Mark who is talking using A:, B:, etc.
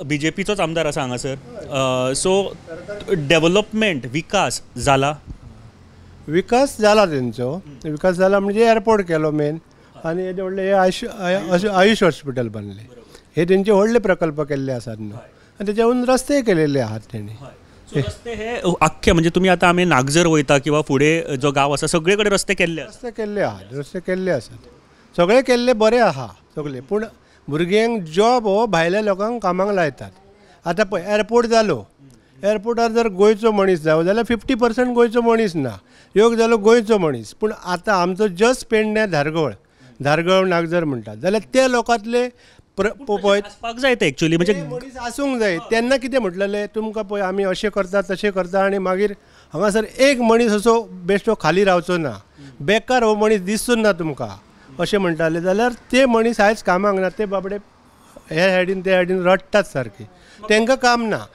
A: बीजेपीचोच आमदार आसा हांगासर. सो डेवलपमेंट, विकास जाला?
B: विकास जाला तेंचो. विकास जाला म्हणजे एअरपोर्ट केलो मेन, आनी येदे व्हडले हे आयुश आयुश हॉस्पिटल बांदले, हे तेंचे व्हडले प्रकल्प केल्ले आसात न्हू, आनी तेच्यावरून रस्तेय केलेले आहात तेणी.
A: रस्ते हे आख्खे म्हणजे तुमी आतां आमी नागझर वयता किंवा फुडें जो गांव आसा सगळे कडेन रस्ते केल्ले आसा.
B: रस्ते केल्ले आहात, रस्ते केल्ले आसात, सगळे केल्ले बरे आहा सगळे. पूण भुरग्यांक जॉब हो भायल्या लोकांक कामाक लायतात. आतां पळय एअरपोर्ट जालो, एअरपोर्टार जर गोंयचो मनीस जावो जाल्यार 50% गोंयचो मनीस ना, योग जालो गोंयचो मनीस. पूण आतां आमचो जस्ट पेडण्या धारगळ, धारगळ नागझर म्हणटात जाल्यार ते लोकांतले पळय
A: आसपाक जाय ते एक्चुअली, म्हणजे
B: मनीस आसूंक जाय. तेन्ना कितें म्हटलेलें तुमकां, पळय आमी अशें करता तशें करता, आनी मागीर हांगासर एक मनीस असो बेश्टो खाली रावचो ना, बेकार हो मनीस दिसचो ना तुमकां अशें म्हणटाले. जाल्यार ते मनीस आयज कामाक ना, ते बाबडे हे सायडीन ते सायडीन रडटात सारके, तांकां काम ना.